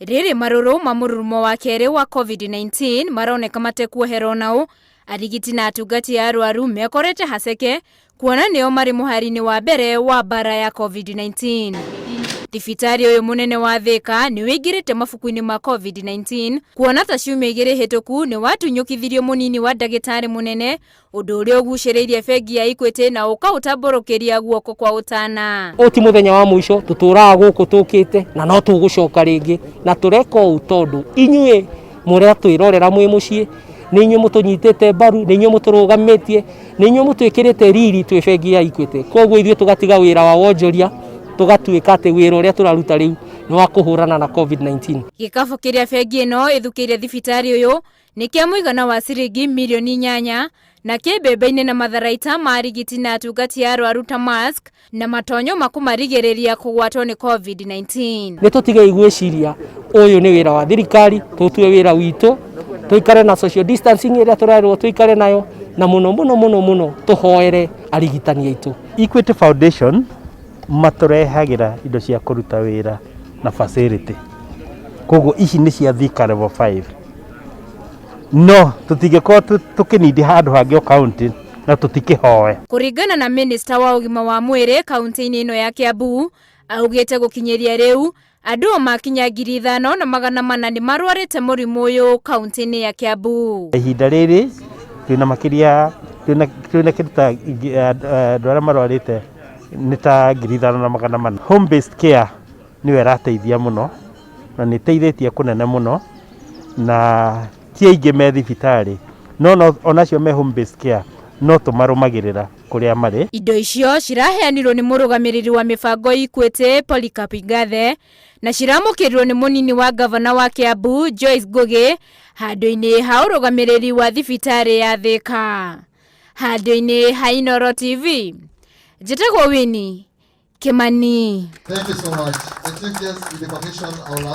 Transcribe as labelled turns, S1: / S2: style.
S1: Rĩrĩ marũrũ ma mũrurumo wa kerĩ wa COVID-19 maroneka matekuoherwo nao, arigiti na atungati a arwaru mekorete haceke kuona nĩo marĩ mũhari-inĩ wa mbere wa mbara ya COVID-19. Thibitarĩ ũyũ mũnene wa Thĩka nĩ wĩingĩrĩte mabuku-inĩ ma COVID-19 kuona ta ciumia igĩrĩ hĩtũku nĩ watunyũkithirio mũnini wa ndagĩtarĩ mũnene, ũndũ ũrĩa ũgucĩrĩirie bengi ya Equity na ũkaũtambũrũkĩria guoko kwa ũtana.
S2: Ũyũ ti mũthenya wa mũico, tũtũraga gũkũ tũkĩte na no tũgũcoka rĩngĩ, na tũreka ũũ tondũ inyuĩ mũratwĩrorera mwĩ mũciĩ, nĩ inyuĩ mũtũnyitĩte mbaru, nĩ inyuĩ mũtũrũgamĩtie, nĩ inyuĩ mũtwĩkĩrĩte riri twĩ bengi ya Equity. Koguo ithuĩ tũgatiga wĩra wa wonjoria, tũgatuĩka atĩ wĩra ũrĩa tũraruta rĩu nĩ wa kũhũrana na COVID-19.
S1: Gĩkabũ kĩrĩa bengi ĩno ĩthukĩire thibitarĩ ũyũ nĩ kĩa mũigana wa ciringi mirioni 8 na kĩ mbembe-inĩ na matharaita ma arigiti na atungati a arwaru ta mask na matonyo ma kũmarigĩrĩria kũgwatwo nĩ COVID-19.
S2: Nĩ tũtigei gwĩciria ũyũ nĩ wĩra wa thirikari, tũtue wĩra witũ, tũikare na social distancing ĩrĩa tũrerwo tũikare nayo, na mũno mũno mũno mũno tũhoere arigitani aitũ.
S3: Equity Foundation matũrehagĩra indo cia kũruta wĩra na facility, koguo ici nĩ cia Thika level 5, no tũtingĩkorwo tũkĩnindi handũ hangĩ o county na tũtikĩhoe.
S1: Kũringana na minista wa ũgima wa mwĩrĩ kaunti-inĩ ĩno ya Kiambu, augĩte gũkinyĩria rĩu andũ o makinya 5400 nĩ marwarĩte mũrimũ ũyũ kaunti-inĩ ya Kiambu.
S3: Ihinda rĩrĩ twĩna makĩria twĩna kĩndũ ta andũ arĩa marwarĩte nĩ ta 5400. Home based care nĩyo ĩrateithia mũno na nĩ ĩteithĩtie kũnene mũno, na ti aingĩ me thibitarĩ, no onacio me home based care no tũmarũmagĩrĩra kũrĩa marĩ.
S1: Indo icio ciraheanirwo nĩ mũrũgamĩrĩri wa mĩbango Equity Polycarp Igathe na ciramũkĩrirwo nĩ mũnini wa gavana wa Kiambu Joyce Ngugi handũ-inĩ ha ũrũgamĩrĩri wa thibitarĩ ya Thika. Handũ-inĩ ha Inooro TV, njĩtagwo Winnie Kimani.
S4: Thank you so much. The chief guest, with the permission, I will